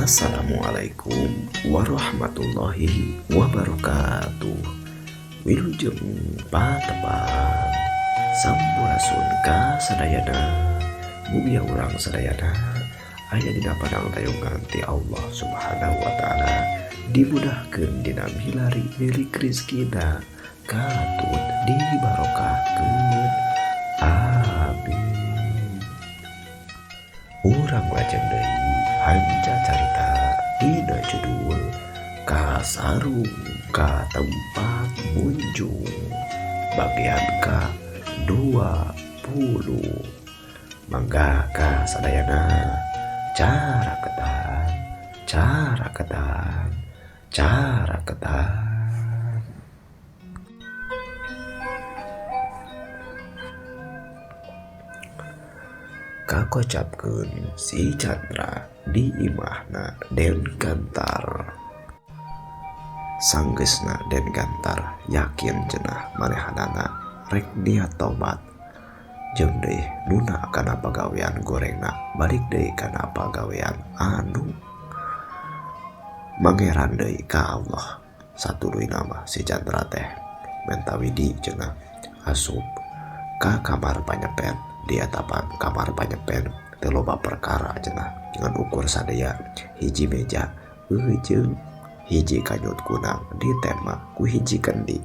Assalamualaikum warahmatullahi wabarakatuh. Wilujeng patepang sampurasun ka sadayana. Mugia urang sadayana aya dina padang tayungan ti Allah Subhanahu wa taala, dimudahkeun dina milari milik rizkina, katut dibarokahkeun. Amin. Urang lajeng deui hanca carita dina judul Kasarung ka Tempat Munjung bagian ka 20. Mangga ka sadayana cara ketan, cara ketan, cara ketan. Kakocapkeun si Chandra di imahna Den Gantar. Sanggeusna Den Gantar yakin cenah manehanana rek niat tobat. Jeung deui nuna kana pagawean gorengna balik deui kana pagawean anu mangeran deui ka Allah. Satuluyna mah si Chandra teh menta widi cenah asup ka kamar panyepen. Di atapan kamar panyepen teu loba perkara cenah ngan ukur sadaya hiji meja jeung hiji kanyut kunang ditema ku hiji kendi.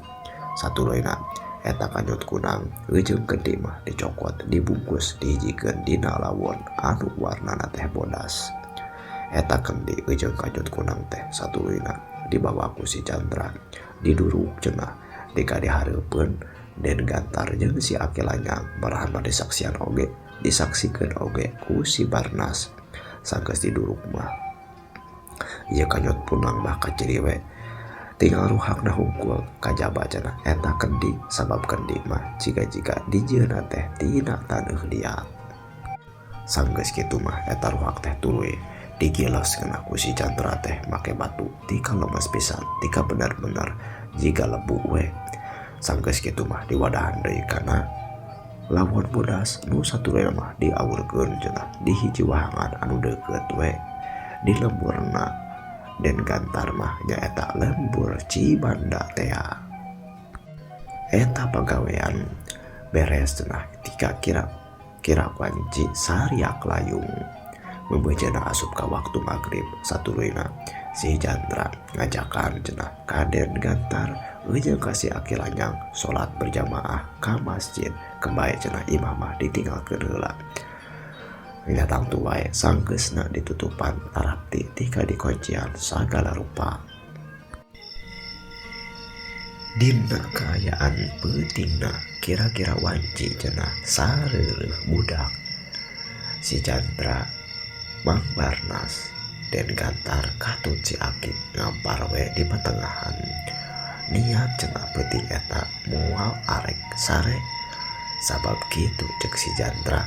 Satuluyna eta kanyut kunang jeung kendi mah dicokot dibungkus dihijikeun dina lawon anu warnana teh bodas. Eta kendi jeung kanyut kunang teh satuluyna dibawa ku si Chandra diduruk cenah dikadihareupeun Den Gantar jeung si Aki Lanyang marahan mah disaksian oge disaksikeun oge ku si Barnas. Sanggeus diduruk mah ieu kanyut punang mah kaciri we tinggal ruhakna hungkul kajaba cenah eta kendi, sabab kendi mah jiga-jiga dijieunna teh tina taneuh liat. Sanggeus kitu mah eta ruhak teh tuluy digilas kena ku si Chandra teh make batu tika lemes pisan tika bener-bener jiga lebu we. Sanggeus kitu mah diwadahan deui kana lawon bodas nu satuluyna mah diawurkeun cenah di hiji wahangan anu deukeut we di lemburna Den Gantar mah nyaeta lembur Cibanda tea. Eta pagawean beres cenah tika kira wanci sariak layung meubeujeuna asup ka waktu magrib. Satuluyna si Chandra ngajakan cenah ka Den Gantar jeung ka si Aki Lanyang salat berjamaah ka masjid. Kembali cenah imah mah ditinggalkeun heula. Datang tu wae sanggeusna ditutupan tarapti tika dikoncian sagala rupa. Dina kaayaan peutingna kira-kira wanci cenah sareureuh budak. Si Chandra Mang Barnas Den Gantar katut si Aki ngampar we di patengahan. Niat cenah peuting eta moal arek sare sabab kitu ceuk si Chandra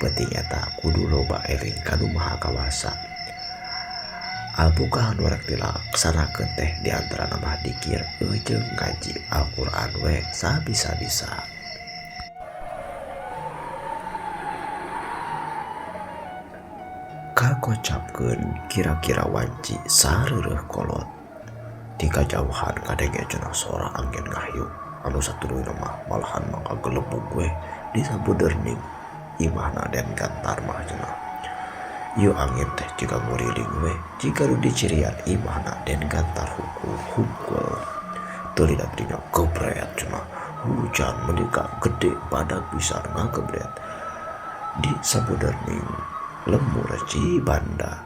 peuting eta kudu loba eling ka Nu Maha Kawasa. Albuka nu rek dilaksanakeun teh di antarana mah dikir jeung ngaji Al-Qur'an we sabisa-bisa. Kakocapkeun kira-kira wanci sareureuh kolot. Di kajauhan kadenge cenah sora angin ngahiu anu satuluyna mah malahan mangka gelebug we di sabuderning imahna Den Gantar mah cenah. Ieu angin teh jiga nguriling we jiga nu dicirian imahna Den Gantar hungkul. Teu lila dinya gebret cenah hujan menika gede badag pisan ngagebret di sabuderning lembur Cibanda.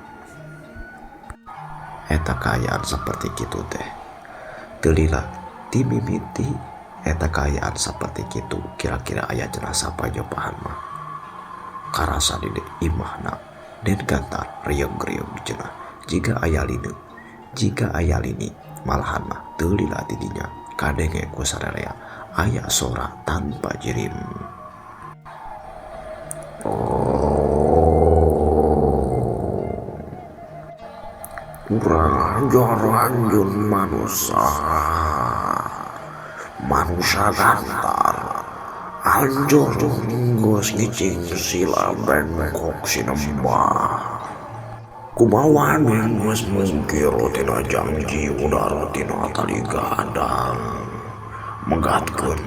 Eta kaayaan seperti kitu teh teu lila ti mimiti eta kaayaan seperti kitu kira-kira aya cenah sapanyopahan mah karasa di imahna Den Gantar riung-riung cenah jiga aya lini, jiga aya lini malahan mah teu lila ti dinya kadenge ku sararea aya sora tanpa jirim. Kurang ajar anjeun manusia, manusia Gantar. Anjur geus ngicing sila bengkok sinembah. Kumaha geus mungkir tina janji udara tina tali gadang megatkeun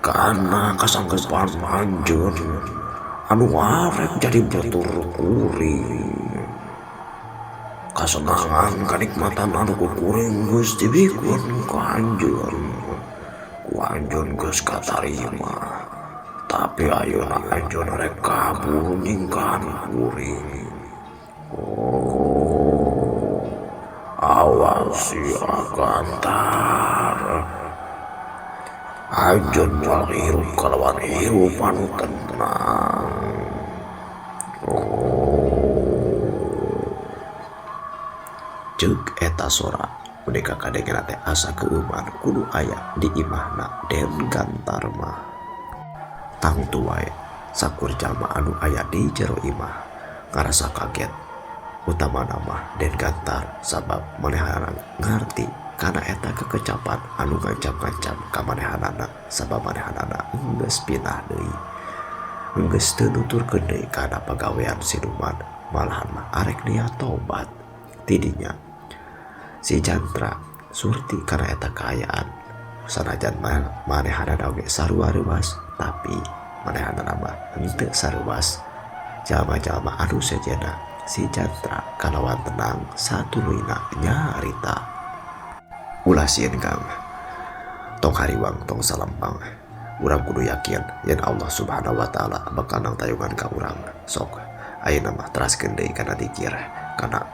kana kasanggupan anjeun anu arek jadi batur kuring. Kasenangan kanikmatan anu ku kuring geus dibikeun ka anjeun, ku anjeun geus katarima. Tapi ayeuna anjeun rek kabur ningkan kuring. Oh, awas sia Gantar. Anjeun moal hirup kalawan hirup anu tenang. Oh. Ceuk eta sora menika kadengena teh asa keuman kudu aya di imahna Den Gantar mah. Tangtu wae sakur jalma anu aya di jero imah ngarasa kaget. Utamana mah Den Gantar sabab manehanana ngarti kana eta kekecapan anu ngancam-ngancam ka manehanana sabab manehanana geus pindah deui. Geus teu nuturkeun deui kana pagawean siluman, malahan mah arek niat tobat. Tidinya si Jantra surti kana eta kaayaan sanajan manehanana oge sarua reuas, tapi manehanana mah henteu sareuas. Jalma-jalma anu sejenna si Jantra kalawan tenang satuluyna nyarita. Ulah sieun Kang, tong hariwang tong salempang. Urang kudu yakin yen Allah Subhanahu wa taala bakal nangtayungan ka urang. Sok ayeuna mah teraskeun deui kana dikir, kana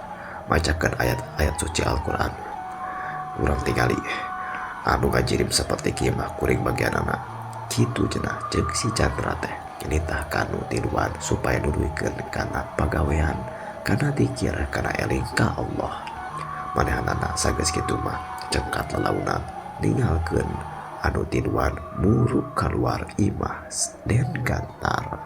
macakeun ayat-ayat suci Al-Qur'an. Urang tingali anu ngajirim saperti kieu mah kuring bagianana. Kitu cenah ceuk si Chandra teh nitah kanu tiluan supaya nuluikeun kana pagawean, kana dikir, kana eling ka Allah. Manehanana sageus kitu mah cengkat lalaunan ninggalkeun anu tiluan muruk kaluar imah Den Gantar.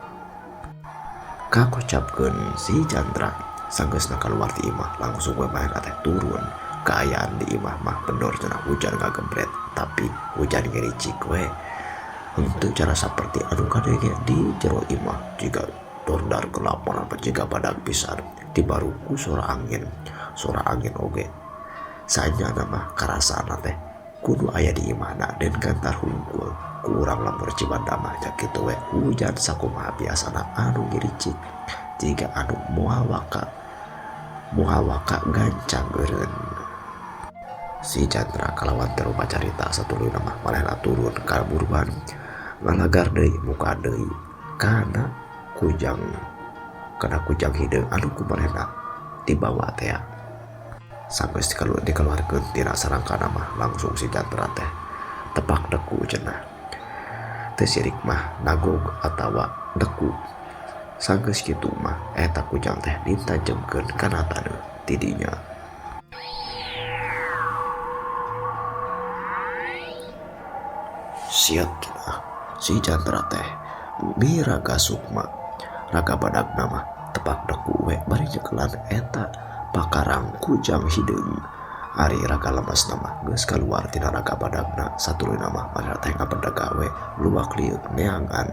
Kakocapkeun si Chandra sanggeusna kaluar ti imah langsung we manehna teh turun. Kaayaan di imah mah bener cenah hujan ngagebret, tapi hujan ngericik we. Henteu cara saperti anu kadenge di jero imah jiga dordar gelap malah jiga badag pisan dibaruku suara angin, suara angin oge. Sanyana mah karasana teh kudu aya di imahna Den Gantar hungkul. Ku urang lembur Cibanda mah nya kitu we hujan sakumaha biasana anu ngiricik jiga anu moal waka gancang eureun. Si Chandra kalawan teu rupa carita satuluyna mah manehna turun ka buruan ngalagar deui muka deui kana kujang hideung anu ku manehna dibawa teh. Sanggeus dikeluarkeun tina sarangkana mah langsung si Chandra teh tepak deku cenah. Teu sirik mah nagog atawa deku. Sanggeus kitu mah eta kujang teh ditajemkeun kana taneuh tidinya. Siat cenah si Chandra teh miraga sukma raga badagna mah tepak deku we bari nyekelan eta pakarang kujang hideung. Ari raga lemesna mah geus kaluar tina raga badagna satuluyna mah manehna teh ngabedeg gawe luak liuk neangan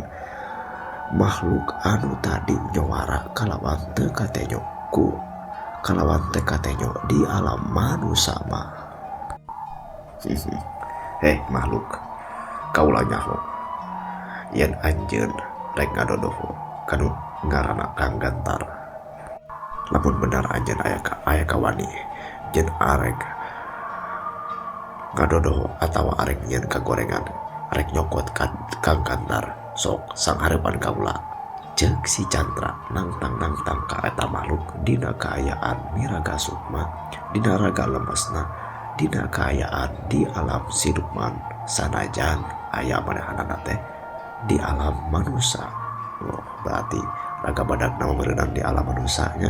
makhluk anu tadi nyowara kalawan teu katenyo ku kalawan teu katenyo di alam manusa mah. Heh makhluk, kaula nyaho yen anjeun rek ngadodoho kanu ngaranna Kang Gantar. Lamun bener anjeun aya kawani jeung arek ngadodoho atawa arek nyeun kagorengan arek nyokot Kang Gantar, sok sanghareupan kaula. Ceuk si Chandra nangtang-nangtang ka eta makhluk dina kaayaan miraga sukma, dina raga lemesna, dina kaayaan di alam siluman sanajan aya manehanana teh di alam manusa. Oh, berarti raga badagna mah meureunan di alam manusanya,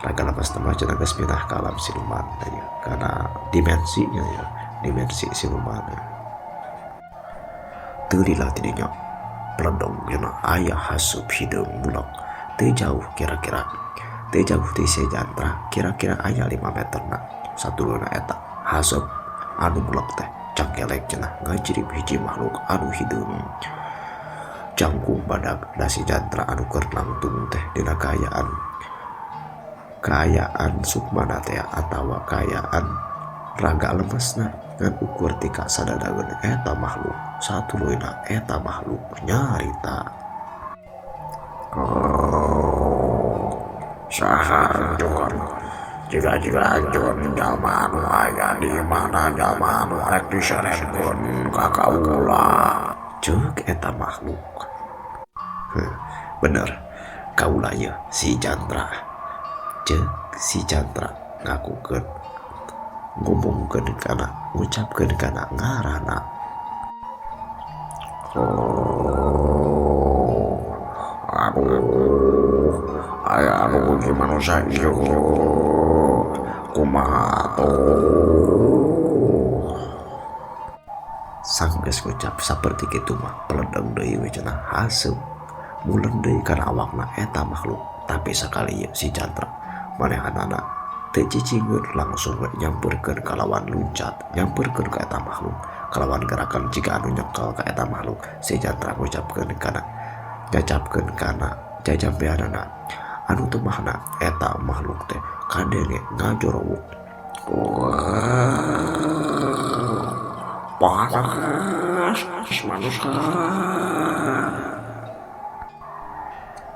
raga lemesna mah cenah geus pindah ka alam siluman ya, karena dimensinya ya, dimensi siluman. Teu lila tidinya pledong cenah aya hasup hideung mulek teu jauh kira-kira, teu jauh ti si Chandra kira-kira aya 5 meterna. Satuluyna eta hasup anu mulek teh cangkelek cenah ngajirip hiji makhluk anu hideung jangkung badag da si Chandra anu keur langtung teh dina kaayaan Kaayaan sukmana teh atawa kaayaan raga lemesna ngan ukur tika sadadaeun eta makhluk satuluyna eta makhluk nyarita. Saha anjeun jiga-jiga anjeun jalma anu aya di mana jalma anu arek diseretkeun ka kaula. Ceuk eta makhluk. Heh, bener kaula ieu si Chandra. Ceuk si Chandra ngakukeun ngomongkeun kana ngucapkeun kana ngaranna. Oh, aduh, aya anu di manusia ieu kumaha tuh. Sanggeus ngucap saperti kitu mah peledeng deui we cenah haseup mulen deui kana awakna eta makhluk. Tapi sakali ieu si Chandra manehanana teu cicingeun langsung we nyamperkeun kalawan luncat nyamperkeun ka eta makhluk kalawan gerakan jiga anu nyekel ka eta makhluk. Si Chandra ngucapkeun kana nyacapkeun kana jajampeanana anu teu mahna eta makhluk teh kadenge ngajorowuk. Panas manusia.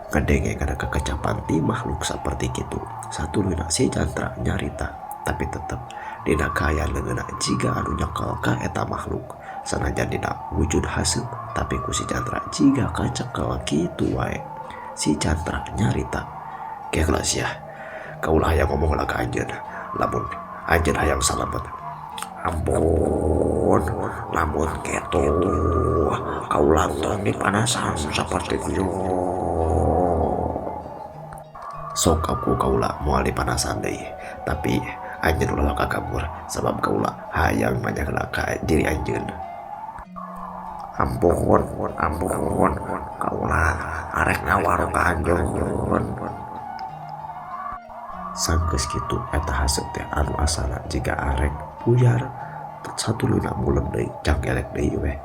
Kadenge kana kekecapan ti makhluk saperti kitu satuluyna si Chandra nyarita tapi tetep dina kaayaan leungeunna jiga anu nyekel ka eta makhluk sanajan dina wujud haseup tapi ku si Chandra jiga kacekel kitu wae. Si Chandra nyarita, "Kekelas ya, kaulah hayang ngomong lah ka anjeun lamun anjeun hayang salamet." Ampun, lamun kitu kaulah tong dipanasan saperti kieu. Sok aku kaula moal dipanasan deui, tapi anjeun ulah kakabur sabab kaula hayang nanya ka diri anjeun. Ampun, ampun, kaula arek ngawaro ka anjeun. Sanggeus kitu eta haseup teh anu asana jiga arek buyar satuluyna mulen deui canggelek deui weh.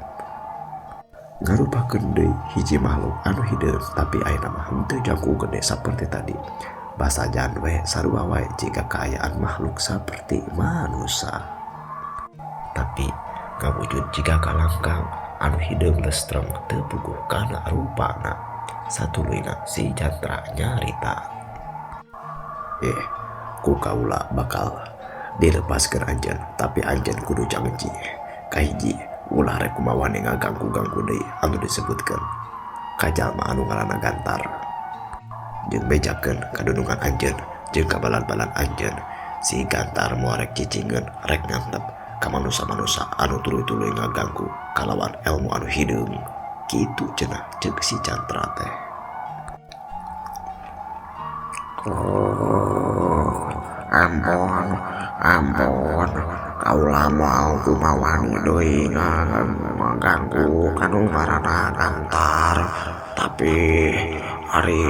Ngarupakeun deui hiji makhluk anu hideung tapi ayeuna mah henteu jangkung gede saperti tadi. Basajan we sarua wae jiga kaayaan makhluk saperti manusa. Tapi ngawujud jiga kalangkang anu hideung lestreng teu puguh kana rupana. Satuluyna si Chandra nyarita, "Ku kaula bakal dilepaskeun anjeun tapi anjeun kudu janji. Kahiji ulah rek kumaha ngaganggu-ganggu deui anu disebutkeun ka jalma anu ngaranna Gantar. Jeung bejakeun kadunungan anjeun jeung kabalan-balan anjeun. Si Gantar moal rek cicingeun rek ngantep ka manusa-manusa anu tuluy-tuluy ngaganggu kalawan elmu anu hideung." Kitu cenah ceuk si Chandra teh. Oh, ampun, ampun, kaula moal kumawani deui ngaganggu kanu ngaranna Gantar. Tapi ari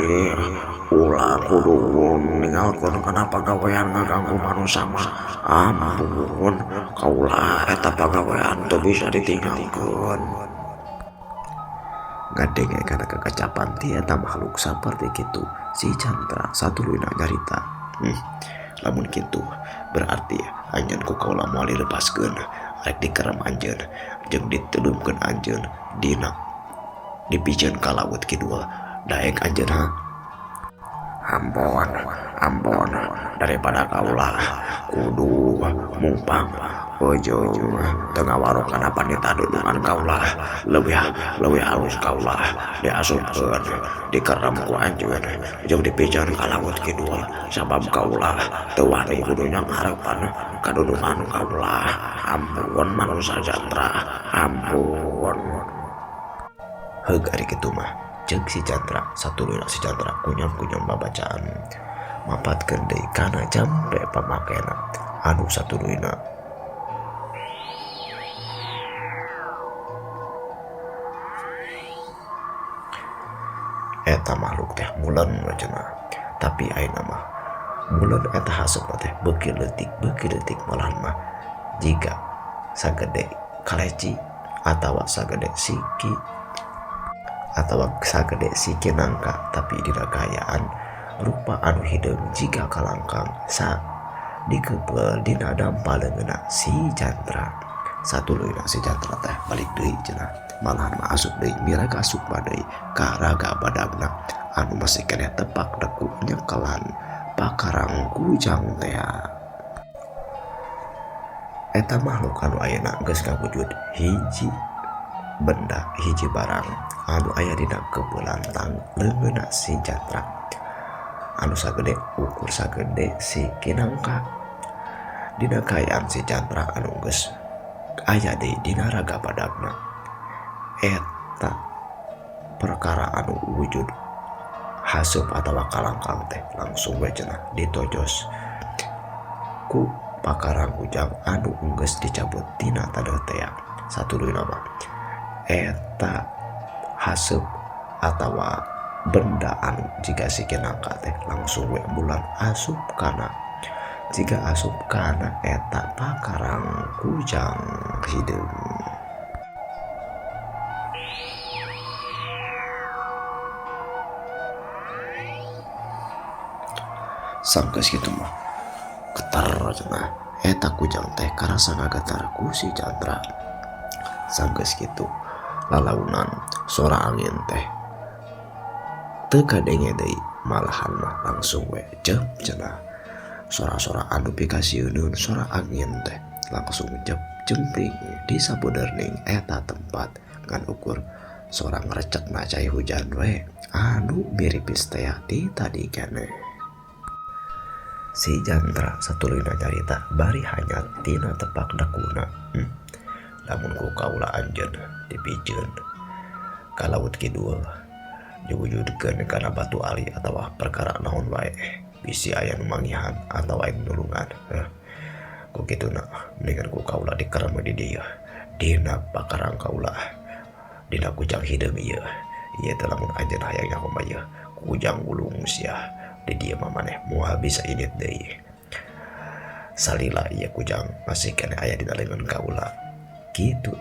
ulah kudu ninggalkeun kana pagawean ngaganggu manusa mah. Ampun, kaula eta pagawean teu bisa ditinggalkeun. Ngadenge kana kekecapan ti eta makhluk saperti kitu si Chandra satuluyna nyarita, lamun kitu berarti anjeun ku kaula moal dilepaskeun rek dikerem anjeun jeung diteulumkeun anjeun dina dipiceun ka laut kidul daek anjeun ha. Ampun, ampun, daripada kaula kudu mumpang ujung teu ngawaro kana panita dudungan kaula leuwih halus kaula diasupkeun dikerem ku anjeun jeung dipiceun ka laut kidul sabab kaula teu wani kudu nyanghareupan kadudungan kaula. Ampun manusa Chandra, ampun. Heug ari kitu mah ceuk si Chandra satuluyna si Chandra kunyam-kunyam babacaan mapatkeun deui kana jampe pamakena anu satuluyna. Eta makhluk teh mulen cenah tapi ayeuna mah mulen eta haseup teh beuki leutik malahan mah jiga sagede kaleci atawa sagede siki atawa sagede siki nangka tapi dina kaayaan Rupa anu hideung jiga kalangkang sa dikeupel dina dampa leungeunna si Jantra. Satuluyna si Jantra teh balik deui cenah malahan mah asup deui miraga sukma deui ka raga badagna anu masih keneh tepak deku nyekelan pakarang kujang teh. Eta makhluk anu ayeuna geus kawujud hiji benda hiji barang anu aya dina kebelantang leungeunna si Jantra anu sagede ukur sagede si kinangka. Dina kaayaan si Jantra anu geus aya deui dina raga badagna eta perkara anu wujud haseup atawa kalangkang teh langsung we cenah ditojos ku pakarang kujang anu geus dicabut tina taneuh tea. Satuluyna mah eta haseup atawa benda anu jiga si kinangka teh langsung we bulan asup kana jiga asup kana eta pakarang kujang hideung. Sanggeus kitu mah getar cenah eta kujang teh karasa ngagetar ku si Jantra. Sanggeus kitu lalaunan sora angin teh teu kadenge deui malahan mah langsung we jep cenah. Sora-sora anu pikasieuneun sora angin teh langsung jep jempling di sabuderning eta tempat ngan ukur sora ngrecekna cai hujan we anu miripis teh ti tadi keneh. Si Jantra satuluyna nyarita bari hanyat tina tepak dekuna. Lamun ku kaula anjeun dipiceun ka laut kidul diwujudkeun kana batu ali atawa perkara naon wae bisi aya nu manggihan atawa aya nu nulungan. Ku kituna mendingan ku kaula dikerem di dieu dina pakarang kaula dina kujang hideung ieu. Ieu teh lamun anjeun hayang nyaho mah ieu kujang gulung sia di dieu mah maneh moal bisa indit deui. Salila ieu kujang masih keneh aya dina leungeun kaula. Kitu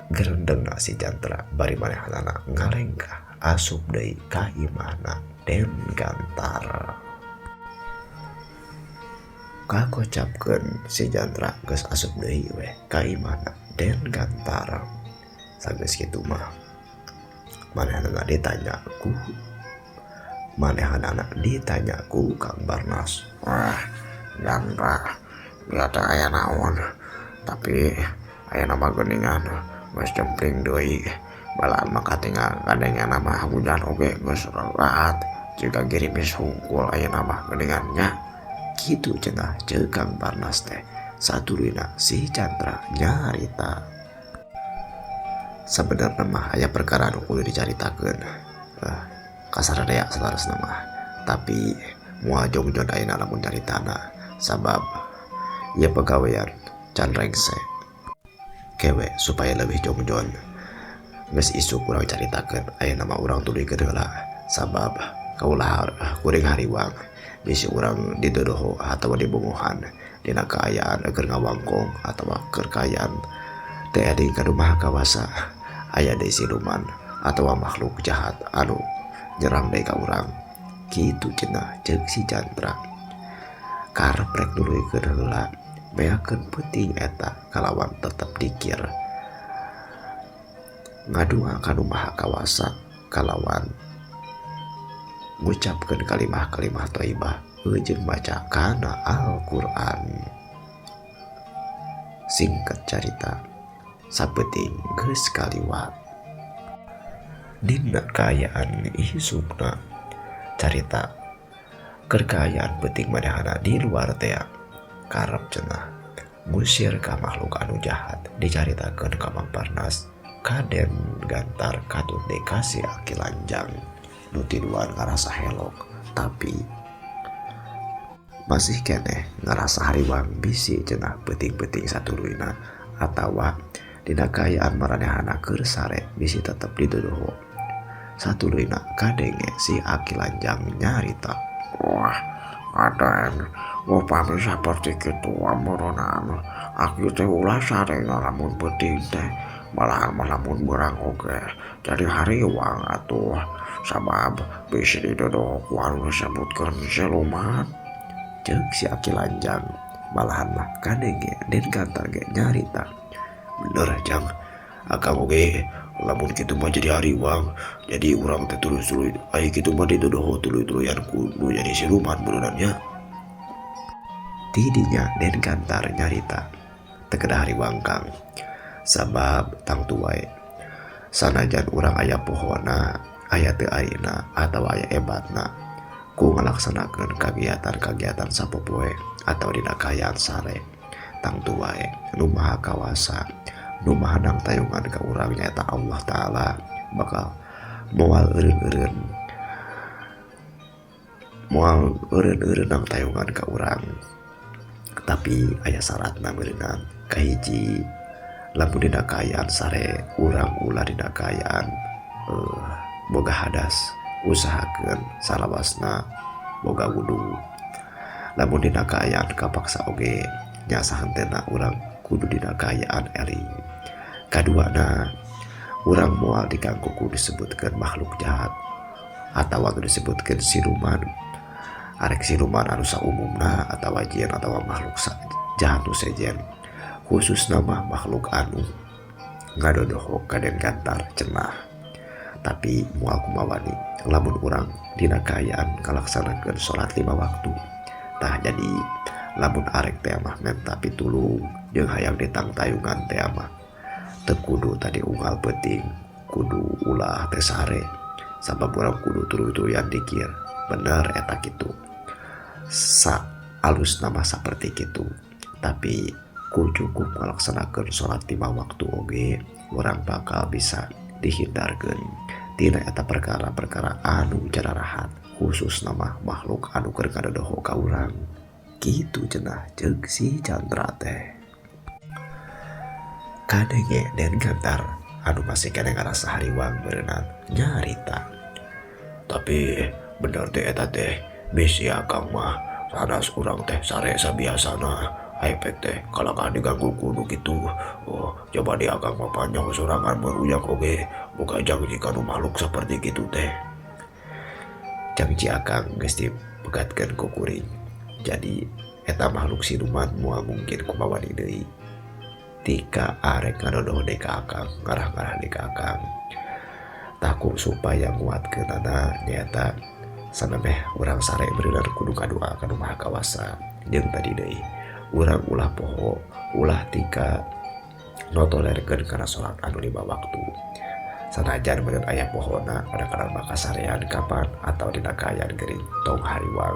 gerendengna si Jantra bari manehanana ngalengkah asup deui ka imahna Den Gantar. Kakocapkeun si Jantra geus asup deui weh ka imahna Den Gantar. Sageus kitu mah manehanana ditanya ku Kang Barnas. Wah, Jantra bieu teh aya naon tapi aya nama geuningan geus jempling deui balaan mah katinggal kadengena mah hujan oge geus raat jiga girimis hungkul ayeuna mah geuningan nya. Kitu cenah ceuk Kang Barnas teh. Satuluyna si Jantra nyarita. Sabenerna mah aya perkara anu kudu dicaritakeun. Kasar dea saleresna mah tapi moal jongjon ayeuna lamun nyaritana sabab ieu pagawean can rengse. Kewe supaya lebih jongjon geus isuk urang caritakeun ayeuna mah urang tuluykeun heula sabab kaulah kuring hariwang bisi urang didodoho atawa dibunguhan dina kaayaan keur ngawangkong atawa keur kaayaan teh adi ka Maha Kawasa aya deui siluman atawa makhluk jahat anu nyerang deui ka urang. Kitu cenah ceuk si Jantra. Karep rek nuluykeun heula beakeun peuting eta kalawan tetep dikir ngadua ka Nu Maha Kawasa kalawan ngucapkeun kalimah-kalimah thayyibah jeung maca kana Al-Qur'an. Singkat carita sapeuting geus kaliwat. Dina kaayaan isukna carita keur kaayaan peuting manehana di luar tea karep cenah ngusir ka makhluk anu jahat dicaritakeun ka Mang Barnas ka Den Gantar katut deui ka si Aki Lanjang nu tiluan ngarasa helok tapi masih keneh ngarasa hariwang bisi cenah peuting-peuting satuluyna atawa dina kaayaan maranehana keur sare bisi tetep dituduh. Satuluyna kadenge si Aki Lanjang nyarita. Wah, Aden, upami saperti kitu amurunan. Aki teh ulah sare ngalamun peuting teh. Malahan mah lamun beurang oge jadi hariwang atuh sabab bisi didodoho ku anu disebutkeun siluman. Ceuk si Aki Lanjang malahan mah kadenge Den Gantar ge nyarita. Bener jang, akang oge lamun kitu mah jadi hariwang, jadi urang teh tuluy-tuluy ai kitu mah dituduh tuluy-tuluyan kudu jadi siluman beuneunan nya. Tidinya Den Gantar nyarita teu kedah hariwang kang, sabab tangtu wae sanajan urang aya pohona, aya teu ayeuna atawa aya ebatna ku ngalaksanakeun kagiatan-kagiatan sapopoe atau dina kaayaan sare, tangtu wae nu maha kawasa, nu maha nangtayungan ka urang nyaeta Allah Ta'ala bakal moal eureun-eureun, moal eureun-eureun nangtayungan ka urang. Tapi aya syaratna meureunan. Kahiji, lamun dina kaayaan sare urang ulah dina kaayaan boga hadas, usahakeun salawasna boga wudu. Lamun dina kaayaan kapaksa oge nya sahentena urang kudu dina kaayaan eling. Kaduana, urang moal diganggu ku disebutkeun makhluk jahat atawa nu disebutkeun siluman. Arek siluman anu saumumna atawa jin atawa makhluk jahat nu sejen, khususna mah makhluk anu ngadodoho ka Den Gantar cenah. Tapi moal kumawani lamun urang dina kaayaan ngalaksanakeun salat 5 waktu. Tah jadi lamun arek teh mah menta pitulung jeung hayang ditangtayungan teh mah teu kudu tadi unggal peuting, kudu ulah teh sare, sabab urang kudu tuluy-tuluyan dikir. Bener eta kitu, sa alus nama saperti kitu. Tapi ku cukup ngalaksanakeun salat 5 waktu oge urang bakal bisa dihindarkeun tina eta perkara-perkara anu jararahat, khusus nama makhluk anu keur ngadodoho ka urang. Kitu cenah ceuk si Chandra teh. Kadenge Den Gantar anu masih keneh ngarasa hariwang berenang nyarita. Tapi bener teh eta teh bisi akang mah sanes urang teh sare sabiasana. Efek teh kalakah diganggu kudu kitu. Oh, coba di akang mah panjang sorangan mun ujang oge boga janji kanu makhluk saperti kitu teh. Janji akang geus dipegatkeun ku kuring. Jadi eta makhluk siluman moal mungkin kumawani deui. Tika arek ngadodoh deui ka akang, ngarah-ngarah deui ka akang. Taku supaya nguatkeunana nyaeta samemeh urang sare beureunan kudu kadua ka Nu Maha Kawasa. Jeung tadi deui urang ulah poho, ulah tika notolerkeun kana salat anu 5 waktu. Sanajan meureun aya pohona kadang-kadang mah kasarean kapan atawa dina kaayaan gering tong hariwang.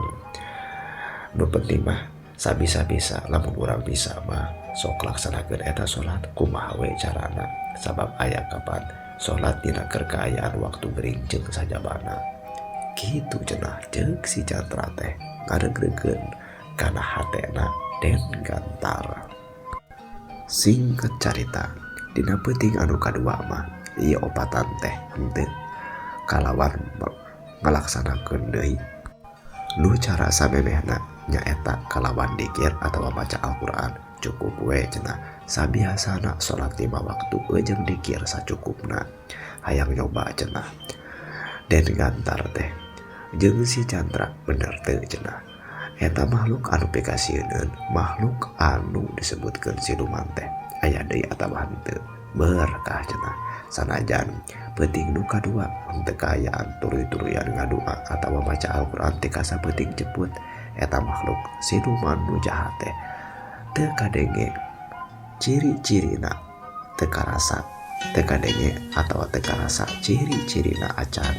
Nu penting mah sabisa-bisa lamun urang bisa mah sok laksanakeun eta salat kumaha we carana, sabab aya kapan salat dina keur kaayaan waktu gering jeung sajabana. Kitu cenah ceuk si Chandra teh ngareugreugkeun kana hatena Den Gantar. Singkat carita, dina peuting anu kadua mah ieu opatan teh henteu kalawan ngalaksanakeun deui nu cara samemehna nyaeta kalawan dikir atawa maca Al-Qur'an. Cukup we cenah sabiasana salat 5 waktu jeung dikir sacukupna. Hayang nyoba cenah Den Gantar teh jeung si Chandra bener teu cenah eta makhluk anu pikasieuneun, makhluk anu disebutkeun siluman teh aya deui atawa henteu. Berkah cenah sanajan peuting nu kadua henteu kaayaan tuluy-tuluyan ngadua atawa maca Al-Qur'an teh kasapeuting jeput eta makhluk siluman nu jahat teh teu kadenge ciri-cirina, teu karasa, teu kadenge atawa teu karasa ciri-cirina acan.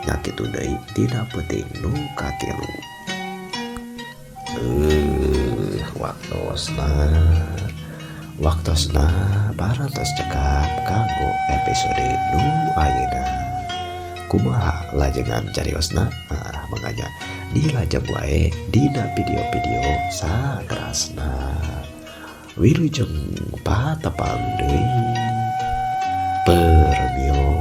Nya kitu deui dina peuting nu katilu. Waktosna parantos cekap kanggo episode nu ayeuna. Kumaha lajengan cariosna? Nah, manganya dilajeng wae dina video-video saterasna. Wilujeng patepang deui. Permios.